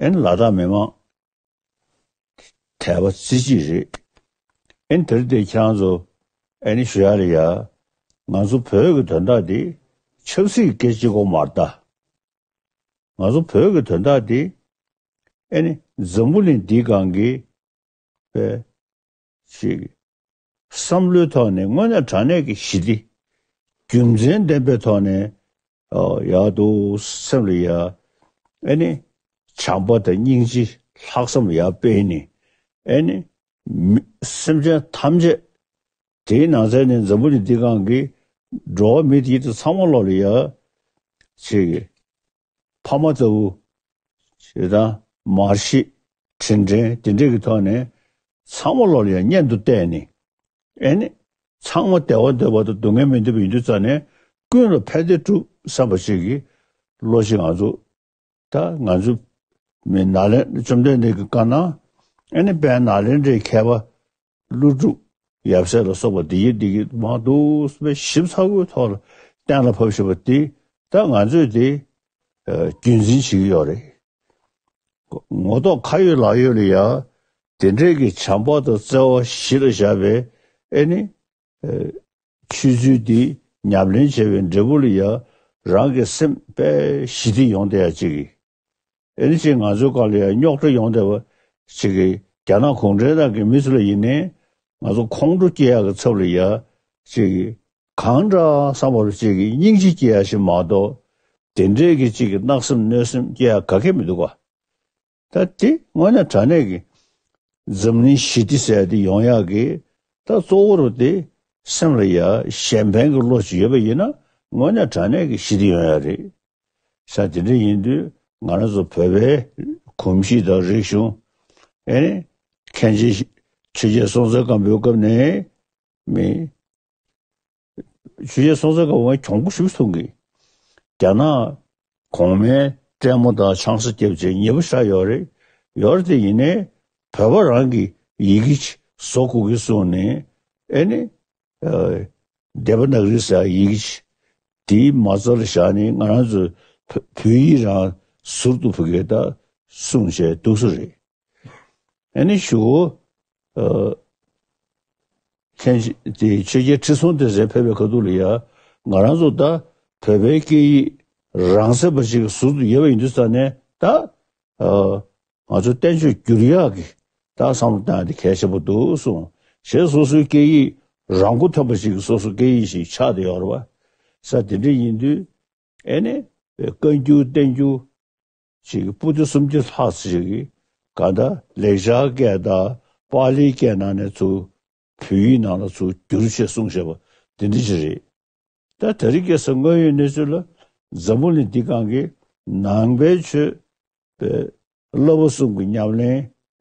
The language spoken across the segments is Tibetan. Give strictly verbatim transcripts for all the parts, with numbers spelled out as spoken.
ཨེ་ནི་ལ་དྭགས་མི་མང་དད་པ་རྩེ་གཅིག་རེད། ཨེ་ནི་དེར་དེ་ཁྱེད་རང་ཚོ་ཨེ་ནི་ཞུ་ཡ་རེད་ཡ། ང་ཚོ་བོད་ཀྱི་དོན་དག་འདི་ཆབ་སྲིད་སྐད་ཆ་གཅིག་པོ་མ་རེད་ད། ང་ཚོ་བོད་ཀྱི་དོན་དག་འདི་ཨེ་ནི་འཛམ་བུ་གླིང་འདིའི་སྒང་གི་པའི་ཅིག་བསམ་བློའི་ཐོག་ནས་དངོས་གནས་དྲང་གནས་ཀྱི་ཞི་བདེ་རྒྱུ་མཚན་ལྡན་པའི་ཐོག་ནས་ཨོ་ཡག་འདུག་སེམས་ལ་ཡ་ཨེ་ནི་བྱམས་པ་དང་སྙིང་རྗེ་ལྷག་བསམ་ཡར་སྤེལ་ནས་ཨེ་ནི་མི་སེམས་ཅན་ཐམས་ཅད་དེའི་ནང་ཚན་ནས་འཛམ་བུ་གླིང་འདི་སྒང་གི་འགྲོ་བ་མི་དེ་དུ་ཚང་མ་ལོག་ལ་ཡ་ཅིག་ཕ་མ་ལྟ་བུ་ཞེ་དང་མར་ཤེས་དྲིན་དྲན་དེ་འདྲས་ཀྱི་ཐོག་ནས་ཚང་མ་ལོག་ལ་ཡ་གཉེན་དུ་བལྟས་ནས་ཨེ་ནི་ཚང་མ་བདེ་བ་འདོད་པ་དང་སྡུག་བསྔལ་མི་འདོད་པ་ཡིན་དུས་ཙང་ནས་ཀུན་ལ་ཕན་བདེ་སྒྲུབ་བསམ་པ་ཞིག་གི་བློ་ཞིག་ང་ཚོ་ད་ང་ཚོ་མི་ནཱ་ལེནྡྲ་བཅོམ་ལྡན་འདས་ཀྱི་བཀའ་གནང་ཨེ་ནི་དཔལ་ནཱ་ལེནྡྲའི་མཁས་པ་ཀླུ་སྒྲུབ་ཡབ་སྲས་ལ་སོགས་པ་འདི་ཡི་འདི་གི་མང་དུ་སྤེལ་ཞིབ་ཚགས་པོའི་ཐོག་ལ་གཏན་ལ་ཕབ་བཞིན་པ་འདི་ད་ང་ཚོས་འདི་རྒྱུན་འཛིན་བྱེད་ཀྱི་ཡོད་རེད། ངོ་ཐོག་ཁ་ཡོད་ལག་ཡོད་ལ་ཡ་དེ་འདྲས་ཀྱི་བྱམས་པ་དང་བརྩེ་བ་གཞི་ལ་བཞག་པའི་ཨེ་ནི་ཆོས་ཚུལ་འདི་ཉམས་ལེན་བྱས་པའི་འབྲས་བུ་ལ་ཡ་རང་གི་སེམས་དཔེ་ཞི་བདེ་ཡོང་བསྡད་ཡ་གཅིག་གིས། ཨེ་ནི་ཅིག་ང་ཚོའི་སྒང་ལ་ཡང་རྙོག་དྲ་ཡོང་བསྡད་པ་ཅིག་གིས་རྒྱ་ནག་གུང་ཁྲན་ཏང་གི་མི་ཚོ་ལ་ཡིན་ནའི་ང་ཚོ་ཁོང་ཁྲོ་སྐྱེ་ཡག་གི་ཚབ་ལ་ཡ་ཅིག་གིས་གང་འདྲ་བསམ་པ་རུ་ཅིག་གིས་སྙིང་རྗེ་སྐྱེ་ཡག་ཞིག་མ་གཏོགས་དེ་འདྲའི་གི་ཅིག་གིས་བརྣག་སེམས་གནོད་སེམས་སྐྱེ་ཡག་ག་གེ་མི་འདུག་ག། ད་དེ་དངོས་གནས་དྲང་གནས་ཀྱི་འཛམ་གླིང་ཞི་བདེ་ཟེར་དེ་ཡོང་ཡག་གི་ད་གཙོ་བོ་རུ་དེ་སེམས་ལ་ཡ་གཞན་ཕན་གྱི་བློ་ཅིག་ཡོད་པ་ཡིན་ན་དངོས་གནས་དྲང་གནས་ཀྱི་ཞི་བདེ་ཡོང་ཡག་རེད། ས་དེ་འདྲ་ཡིན་དུས་ང་རང་ཚོ་བོད་པའི་གོམས་གཤིས་དང་རིག་གཞུང་ཨེ་ནི་མཁན་ཆེན་ཆོས་རྒྱལ་སྲོང་བཙན་སྒམ་པོའི་སྐབས་ནས་མི་ཆོས་རྒྱལ་སྲོང་བཙན་སྒམ་པོ་གྱོང་པོ་ཞིག་མཐོང་གི། རྒྱ་ནག་གོང་མའི་སྲས་མོ་དང་ཆང་ས་བརྒྱབ་བྱས་ཉེ་པོ་ཆགས་ཡོད་རེད། ཡོད་རེད་དེ་ཡིན་ནའི་བོད་པ་རང་གི་ཡི་གེ་བཟོ་དགོས་ཀྱི་གསུངས་ནས་ཨེ་ནི། ཨ། དེ་བ་ན་ག་རི་ཟེར་ཡི་གེ་དེའི་མ་རྩ་ལ་བཞག་ནས་ང་རང་ཚོ་བོད་བོད་ཡིག་རང་ཟུར་དུ་བོད་སྐད་ད་གསུངས་བྱས་འདུག་སེ་རེད། ཨ་ནི་ཞུ་གོ། ཨ། མཁན་ཆེན་དེ་ཆོས་རྒྱལ་ཁྲི་སྲོང་ལྡེ་བཙན་ཕེབས་པའི་ཁ་ཐུག་ལ་ཡ་ང་རང་ཚོ་ད་བོད་པའི་སྐད་ཡིག་རང་ཚད་པ་ཞིག་ཟུར་དུ་ཡོད་པ་ཡིན་དུས་ཙང་ནས་ད། ཨ། ང་ཚོ་བསྟན་བཅོས་བསྒྱུར་ཡག་གི་ད་བསམ་བློ་བཏང་ཡག་དེ་གལ་ཆེན་པོ་འདུག་གསུངས། གཞན་སོ་སོའི་སྐད་ཡིག་རང་མགོ་ཐོན་པ་ཞིག་གི་སོ་སོ་སྐད་ཡིག་ཞིག་ཆགས་བསྡད་ཡོད་རེད་བ། ས་དེ་འདྲ་ཡིན་དུས་ཨེ་ནི་བཀའ་འགྱུར་བསྟན་འགྱུར་ཅིག་པོ་ཏི་སུམ་བརྒྱ་ལྷག་ཙམ་ཞིག་གིས་གང་ལྟར་ལེགས་སྦྱར་སྐད་དང་པཱ་ལིའི་སྐད་ནང་ནས་ཚུར་བོད་ཡིག་ནང་ལ་ཚུར་བསྒྱུར་བྱས་གསུངས་བཞག་པ་དེ་འདྲ་ཅིག་རེད། ད་དེ་རིང་ཁ་སང་དངོས་ཡོད་གནས་ཚུལ་ལ་འཛམ་བུ་གླིང་འདི་སྒང་གི་ནང་པའི་ཆོས་པའི་བསླབ་པ་གསུམ་གྱི་ཉམས་ལེན་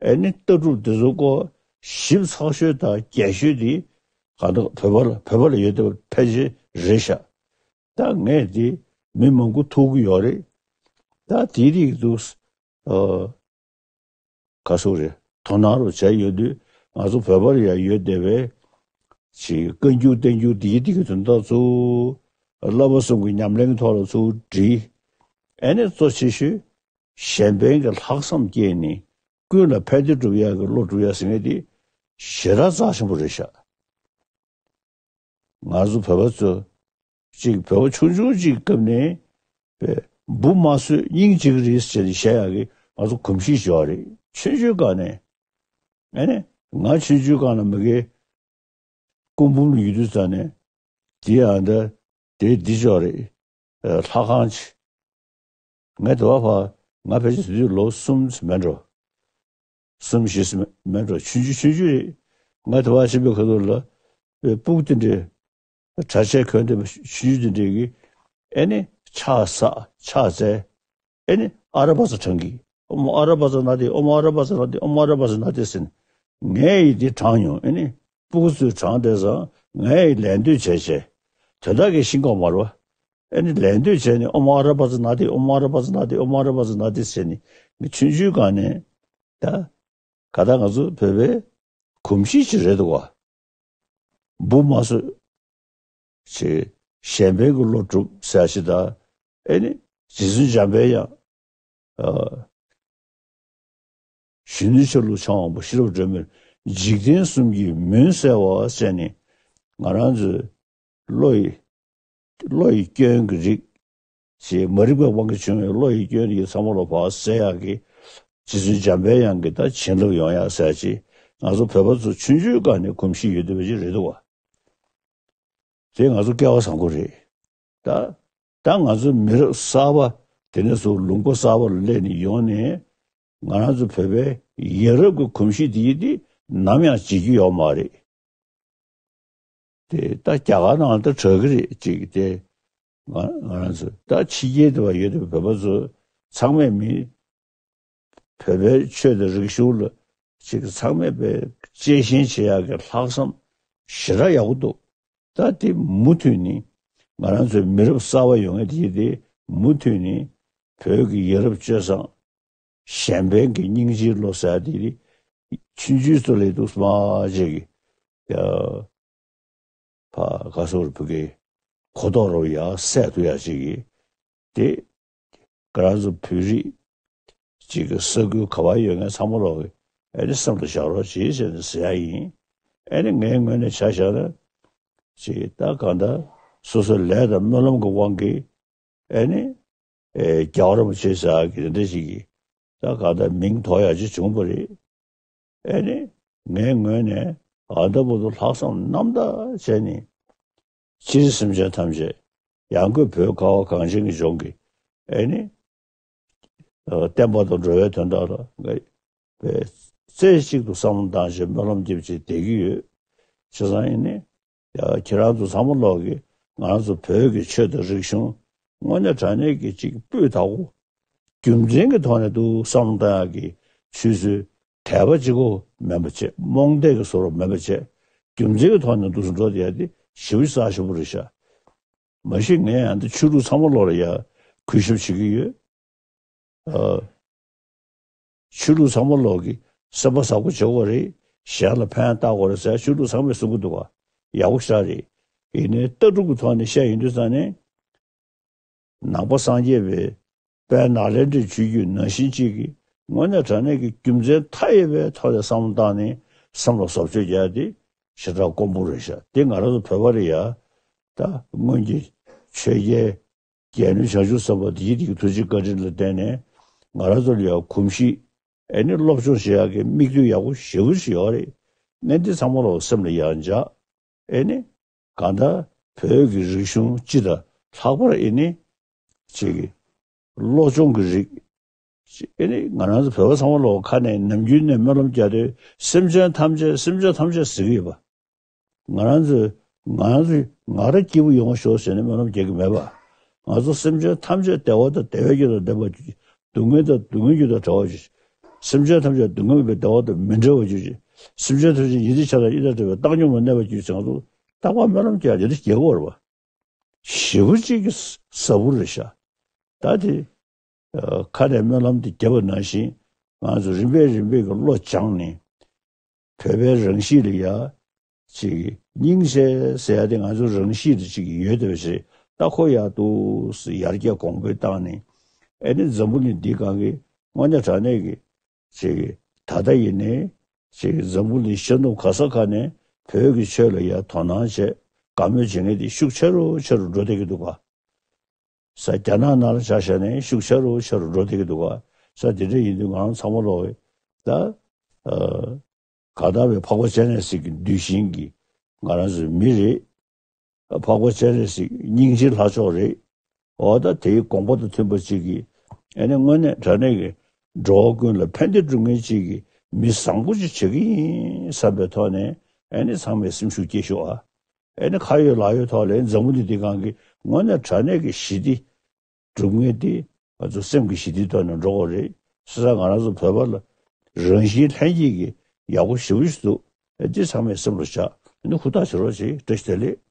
ཨེ་ནི་ལྟ་གྲུབ་འདི་ཚོ་སྐོར་ཞིབ་ཚགས་ཤོས་དང་རྒྱས་ཤོས་འདི་གང་ལྟར་བོད་པ་ལ་བོད་པ་ལ་ཡོད་བསྡད་པ་ཕལ་ཆེར་རེད་ཤག། ད་ངས་འདི་མི་མང་པོ་ཐུག་གི་ཡོད་རེད། ད་དེའི་རིགས་འདུག་ཨ། ག་སོགས་རེད་དོ་སྣང་རུ་བྱས་ཡོད་དུས་ང་ཚོ་བོད་པར་ཡང་ཡོད་བསྡད་པའི་ཅིག་བཀའ་འགྱུར་བསྟན་འགྱུར་འདི་ཡི་འདི་གི་དོན་དག་ཚོ་བསླབ་པ་གསུམ་གྱི་ཉམས་ལེན་གྱི་ཐོག་ལ་ཚུར་བྲིས། ཨེ་ནས་གཙོ་ཆེ་ཤོས་གཞན་ཕན་གྱི་ལྷག་བསམ་སྐྱེས་ནས་ཀུན་ལ་ཕན་བདེ་སྒྲུབ་ཡག་གི་བློ་སྒྲུབ་ཡག་ཟེར་མཁན་འདི་ཞེ་དྲག་རྩ་ཆེན་པོ་རེད་ཤག། ང་ཚོ་བོད་པ་ཚོ་གཅིག་བོད་པ་ཆུང་ཆུང་གཅིག་སྐབས་ནས་བུ་མ་གསོད་སྙིང་རྗེ་གི་རེད་ཟེར་ནས་བཤད་ཡག་གི་ང་ཚོ་གོམས་གཤིས་ཤིག་ཡོད་རེད། ཆུང་ཆུང་སྒང་ནས། ཨ་ནི་ང་ཆུང་ཆུང་སྒང་ལ་མ་གི་སྐུ་འབུམ་ལ་ཡོད་དུས་ཙང་ནས་དེ་ཡང་འདྲ་དེ་འདི་ཅོག་རེད། ལྷ་ཁང་ཆེ། ངས་དེ་བ་ཕ་ང་ཕལ་ཆེར་དེ་དུས་ལོ་གསུམ་མེད་འགྲོ། གསུམ་བཞི་མེད་འགྲོ་ཆུང་ཆུང་ཆུང་ཆུང་རེད། ང་དེ་བ་ཕྱིན་པའི་ཁ་ཐུག་ལ་སྤུ་གུ་དེ་འདྲའི་གྲྭ་ཆས་གོན་བསྡད་པ་ཆུང་ཆུང་དེ་འདྲའི་གི་ཨེ་ནི་ཕྱག་བསགས་ཕྱག་བཙལ། ཨེ་ནི་ཨ་ར་པ་ཙ་བགྲང་གི། ཨོ་མ་ཨ་ར་པ་ཙ་ན་དེ་ཨོ་མ་ཨ་ར་པ་ཙ་ན་དེ་ཨོ་མ་ཨ་ར་པ་ཙ་ན་དེ་ཟེར་ནས་ངས་ཡི་དེ་བགྲང་མྱོང་། ཨེ་ནི་སྤུ་གུ་ཚོས་བགྲང་བསྡད་ཙང་ངས་ཡི་ལད་ཟློས་བྱས་བྱས་དོན་དག་གི་ཤེས་ཀྱི་ཡོད་མ་རེད་བ། ཨེ་ནི་ལད་ཟློས་བྱས་ནས་ཨོ་མ་ཨ་ར་པ་ཙ་ན་དེ་ཨོ་མ་ཨ་ར་པ་ཙ་ན་དེ་ཨོ་མ་ཨ་ར་པ་ཙ་ན་དེ་ཟེར་ནས་ངས་ཆུང་ཆུང་སྒང་ནས་ད་ག་ད་ང་ཚོ་བོད་པའི་གོམས་གཤིས་ཅིག་རེད་འདུག་བ། བུ་མ་གསོད་ཅེས་གཞན་ཕན་གྱི་བློ་སྒྲུབ་ཟེར་ཞིག་དང་། ཨེ་ནི་རྗེ་བཙུན་འཇམ་དཔལ་དབྱངས། ཨ། གཞོན་ནུའི་ཆ་ལུགས་འཆང་བ་པོ་ཤེས་རབ་སྒྲོན་མེར་འཇིག་རྟེན་གསུམ་གྱི་མུན་བསལ་བ་ཟེར་ནས། ང་རང་ཚོའི་བློ་ཡི་བློ་ཡི་སྐྱོན་གྱི་རིགས། ཞེས་མ་རིག་པའི་དབང་གིས་བྱུང་བའི་བློ་ཡི་སྐྱོན་རིགས་ཚང་མ་ལ་བག་ཟེར་ཡག་གི། རྗེ་བཙུན་འཇམ་པའི་དབྱངས་ཀྱི་ད་བྱིན་རླབས་ཡོང་ཡག་ཟེར་ཅིག། ང་ཚོ་བོད་པ་ཚོ་ཆུང་ཆུང་སྒང་ནས་གོམས་གཤིས་ཡོད་བསྡད་པ་ཅིག་རེད་འདུག་བ། དེ་ང་ཚོ་སྐལ་བ་བཟང་པོ་རེད། ད་ད་ང་ཚོ་མི་རབས་གསར་པ་དེ་ནས་བཟུང་ལུང་པ་གསར་པ་ལ་སླེབས་ནས་ཡོང་ནས། ང་རང་ཚོ་བོད་པའི་ཡ་རབས་ཀྱི་གོམས་གཤིས་དེ་ཡིན་དེ་ནམ་ཡང་བརྗེད་རྒྱུ་ཡོད་མ་རེད། དེ་ད་རྒྱ་གར་ནང་ལ་ད་གྲགས་ཀྱི་རེད་ཅིག། དེ་ང་ང་རང་ཚོ་ད་ཕྱི་རྒྱལ་དུ་བ་ཡོད་དུ་བོད་པ་ཚོ་ཚང་མས་མི་བོད་པའི་ཆོས་དང་རིག་གཞུང་ལ་ཅིག་ཚང་མས་པའི་གཅེས་ཞེན་བྱེད་ཡག་གི་ལྷག་བསམ་ཞེ་དྲག་ཡག་པོ་འདུག། ད་དེ་མུ་མཐུད་ནས་ང་རང་ཚོའི་མི་རབས་གསར་པ་ཡོང་མཁན་དེ་དེ་མུ་མཐུད་ནས་བོད་ཀྱི་ཡ་རབས་སྤྱོད་བཟང་གཞན་ཕན་གྱི་སྙིང་རྗེའི་བློ་ཟེར་དེ་དེ་ཆུང་ཆུང་ཚོ་ལས་འདུག་སྨྲ་བྱེད་ཀྱི་ཡ། ཕ་ག་སོགས་བུ་གའི་གོ་རྟོགས་རོ་ཡ་སད་ཐུ་ཡ་ཅིག་གིས་དེ་ང་རང་ཚོ་བོད་རིགས་ཅིག་གི་ས་ཁུལ་ག་བ་ཡོད་མཁན་ཚང་མ་ལོག་གི་ཨེ་ནི་སེམས་ལ་བཞག་རོགས་གྱིས་ཟེར་ནས་ཟེར་ཡ་ཡིན། ཨེ་ནི་ངའི་ངོས་ནས་ཆ་བཞག་ན་ཅིག་ད་གང་ལྟར་སོ་སོའི་ལས་དང་སྨོན་ལམ་གྱི་དབང་གིས་ཨེ་ནི་ཨེ་རྒྱལ་བ་རིན་པོ་ཆེ་ཟེར་ཡ་གི་དེ་འདྲ་ཞིག་གིས་ད་གང་ལྟར་མིང་ཐོགས་ཡ་ཅིག་བྱུང་བ་རེད། ཨེ་ནི་ངའི་ངོས་ནས་ཨ་ད་བུ་དུ་ལྷག་བསམ་རྣམ་དག་བྱས་ནས་སྤྱིར་སེམས་ཅན་ཐམས་ཅད་ཡང་སྒོས་བོད་ཁ་བ་གངས་ཅན་གྱི་ལྗོངས་ཀྱི་ཨེ་ནི་བསྟན་པ་དང་འགྲོ་བའི་དོན་དག་ལ་ངས་རྩེ་གཅིག་ཏུ་བསམ་བློ་བཏང་བྱས་སྨོན་ལམ་རྒྱབ་བྱས་བསྡད་ཀྱི་ཡོད། བྱས་ཙང་ཨེ་ནི་ཡ་ཁྱེད་རང་ཚོ་ཚང་མ་ལོག་གི་ང་རང་ཚོ་བོད་ཀྱི་ཆོས་དང་རིག་གཞུང་དངོས་གནས་དྲང་གནས་ཀྱི་ཅིག་སྤུས་དག་པོ། རྒྱུ་མཚན་གྱི་ཐོག་ནས་འདུག་བསམ་བློ་བཏང་ཡག་གི་ཆུད་ཟོས་དད་པ་གཅིག་པོ་མིན་པ་བྱས། རྨོངས་དད་ཀྱི་བཟོ་འདྲ་མིན་པ་བྱས། རྒྱུ་མཚན་གྱི་ཐོག་ནས་འདུག་སེ་འགྲོ་བསྡད་ཡག་དེ་ཞེ་པོ་ཅིག་གསར་ཞིབ་པོ་རེད་ཤག། མ་གཞི་ངས་ཡང་འདི་ཆོས་ལུགས་ཚང་མ་ལོག་ལ་ཡ་གུས་ཞབས་བྱེད་ཀྱི་ཡོད། ཨ། ཆོས་ལུགས་ཚང་མ་ལོག་གི་སེམས་པ་ཟབ་པོ་བྱེད་དགོས་རེད། གཞན་ལ་ཕན་བཏགས་དགོས་རེད་ཟེར་ཆོས་ལུགས་ཚང་མས་གསུང་གི་འདུག་ག། ཡག་པོ་ཞེ་དྲག་རེད། ཡིན་ནའི་ལྟ་གྲུབ་ཀྱི་ཐོག་ནས་བཤད་ཡོང་དུས་ཙང་ནས། ནང་པ་སངས་རྒྱས་པའི་དཔལ་ནཱ་ལེནྡྲའི་ཆོས་བརྒྱུད་ནང་བཞིན་གཅིག་གིས་དངོས་གནས་དྲང་གནས་ཀྱི་རྒྱུ་མཚན་མཐའ་ཡས་པའི་ཐོག་ནས་བསམ་བློ་བཏང་ནས་སེམས་ལ་བཟོ་བཅོས་རྒྱག་དེ་ཞེ་དྲག་དཀོན་པོ་རེད་ཤག། དེ་ང་རང་ཚོ་བོད་པ་རེད་ཡ། ད་སྔོན་གྱི་ཆོས་རྒྱལ་རྒྱལ་བློན་བྱང་ཆུབ་སེམས་དཔའ་དེ་ཡི་དེ་གི་ཐུགས་རྗེ་བཀའ་དྲིན་ལ་བརྟེན་ནས་ང་རང་ཚོ་ལ་ཡང་གོམས་གཤིས་ཨེ་ནི་སློབ་སྦྱོང་བྱེད་ཡག་གི་མིག་ལྟོས་ཡག་པོ་ཞེ་པོ་ཞིག་ཡོད་རེད། ངས་འདི་ཚང་མ་ལ་སེམས་ལ་ཡང་འཇགས། ཨེ་ནི་གང་ལྟར་བོད་ཀྱི་རིག་གཞུང་སྤྱི་དང་ལྷག་པར་ཨེ་ནི་ཅིག་གི་བློ་སྦྱོང་གི་རིགས། ཨེ་ནི་ང་རང་ཚོ་བོད་པ་ཚང་མ་ལོག་ཁ་ནས་ནམ་རྒྱུན་ནས་སྨོན་ལམ་རྒྱག་དུས་སེམས་ཅན་ཐམས་ཅད་སེམས་ཅན་ཐམས་ཅད་ཟེར་གྱི་ཡོད་པ། ང་རང་ཚོས་ང་རང་ཚོས་ང་རང་སྐྱིད་པོ་ཡོང་བ་ཤོག་ཟེར་ནས་སྨོན་ལམ་རྒྱག་གི་མེད་པ། ང་ཚོ་སེམས་ཅན་ཐམས་ཅད་བདེ་བ་དང་བདེ་བའི་རྒྱུ་དང་ལྡན་པ་གྱུར་ཅིག། སྡུག་བསྔལ་དང་སྡུག་བསྔལ་རྒྱུ་དང་བྲལ་བ་གྱུར་ཅིག། སེམས་ཅན་ཐམས་ཅད་སྡུག་བསྔལ་མེད་པའི་བདེ་བ་དང་མི་འབྲལ་བ་གྱུར་ཅིག། སེམས་ཅན་ཐམས་ཅད་ཡིད་ཆེས་ཆགས་སྡང་གཉིས་དང་བྲལ་བའི་བཏང་སྙོམས་ལ་གནས་པ་གྱུར་ཅིག། ང་ཚོ་རྟག་པར་སྨོན་ལམ་རྒྱག་དེ་འདྲ་རྒྱག་གི་ཡོད་རེད་པ། ཞེ་པོ་ཅིག་གི་ཟབ་པོ་རེད་ཤག། ད་དེ། ཨ། ཁ་ནས་སྨོན་ལམ་དེ་བརྒྱབ་པ་ནང་བཞིན་ང་ཚོ་རིམ་པས་རིམ་པས་ཀྱི་བློ་སྦྱངས་ནས་བོད་པའི་རང་གཤིས་ལ་ཡ་ཅིག་སྙིང་རྗེ་ཟེར་ཡ་དེ་ང་ཚོ་རང་གཤིས་དེ་ཅིག་ཡོད་བསྡད་པ་ཞིག་རེད། ད་ཁོ་ཡག་འདུག་ཟེར་ཡར་རྒྱས་གོང་འཕེལ་བཏང་ནས། ཨེ་ནི་འཛམ་བུ་གླིང་འདིའི་སྒང་གི་དངོས་གནས་དྲང་གནས་ཀྱི་ཅིག་ད་ལྟ་ཡིན་ནའི་ཅིག་འཛམ་བུ་གླིང་ཤར་ནུབ་ག་ས་ག་ནས་བོད་ཀྱི་ཆོས་ལ་ཡ་དོ་སྣང་བྱས་དགའ་མོས་བྱེད་མཁན་དེ་ཤུགས་ཆེ་རུ་ཆེ་རུ་འགྲོ་བསྡད་ཀྱི་འདུག་ག། ས་རྒྱ་ནག་ནང་ལ་ཆ་བཞག་ནས་ཤུགས་ཆེ་རུ་ཆེ་རུ་འགྲོ་བསྡད་ཀྱི་འདུག་ག། ས་དེ་འདྲ་ཡིན་དུས་ང་རང་ཚང་མ་ལོག་ད་ཨ་གང་ལྟར་བའི་འཕགས་པ་སྤྱན་རས་གཟིགས་ཀྱི་གདུལ་ཞིང་གི་ང་རང་ཚོའི་མི་རེད། འཕགས་པ་སྤྱན་རས་གཟིགས་སྙིང་རྗེའི་ལྷ་མཆོག་རེད། འོ་ད་དེའི་དགོངས་པ་དང་མཐུན་པ་ཅིག་གིས་ཨེ་ནི་དངོས་གནས་དྲང་གནས་ཀྱི་འགྲོ་བ་ཀུན་ལ་ཕན་བདེ་སྒྲུབ་མཁན་ཅིག་གི་མི་བཟང་པོ་ཅིག་བྱེད་ཀྱི་ཡིན་བསམ་པའི་ཐོག་ནས་ཨེ་ནི་ཚང་མས་སེམས་ཤུགས་སྐྱེད་ཤོག་ཨ། ཨེ་ནི་ཁ་ཡོད་ལག་ཡོད་ཐོག་ལ་འཛམ་བུ་གླིང་འདི་སྒང་གི་དངོས་གནས་དྲང་གནས་ཀྱི་ཞི་བདེ་སྒྲུབ་མཁན་དེ་ང་ཚོ་སེམས་ཀྱི་ཞི་བདེའི་ཐོག་ནས་འགྲོ་དགོས་རེད། བྱས་ཙང་ང་རང་ཚོ་བོད་པ་ལ་རང་བཞིན་ལྷན་སྐྱེས་ཀྱི་ཡག་པོ་ཞེ་པོ་ཞིག་འདུག། ཨེ་འདི་ཚང་མས་སེམས་ལ་བཞག། ཨེ་ནི་ཧུར་ཐག་བྱེད་རོགས་བྱེད། བཀྲ་ཤིས་བདེ་ལེགས།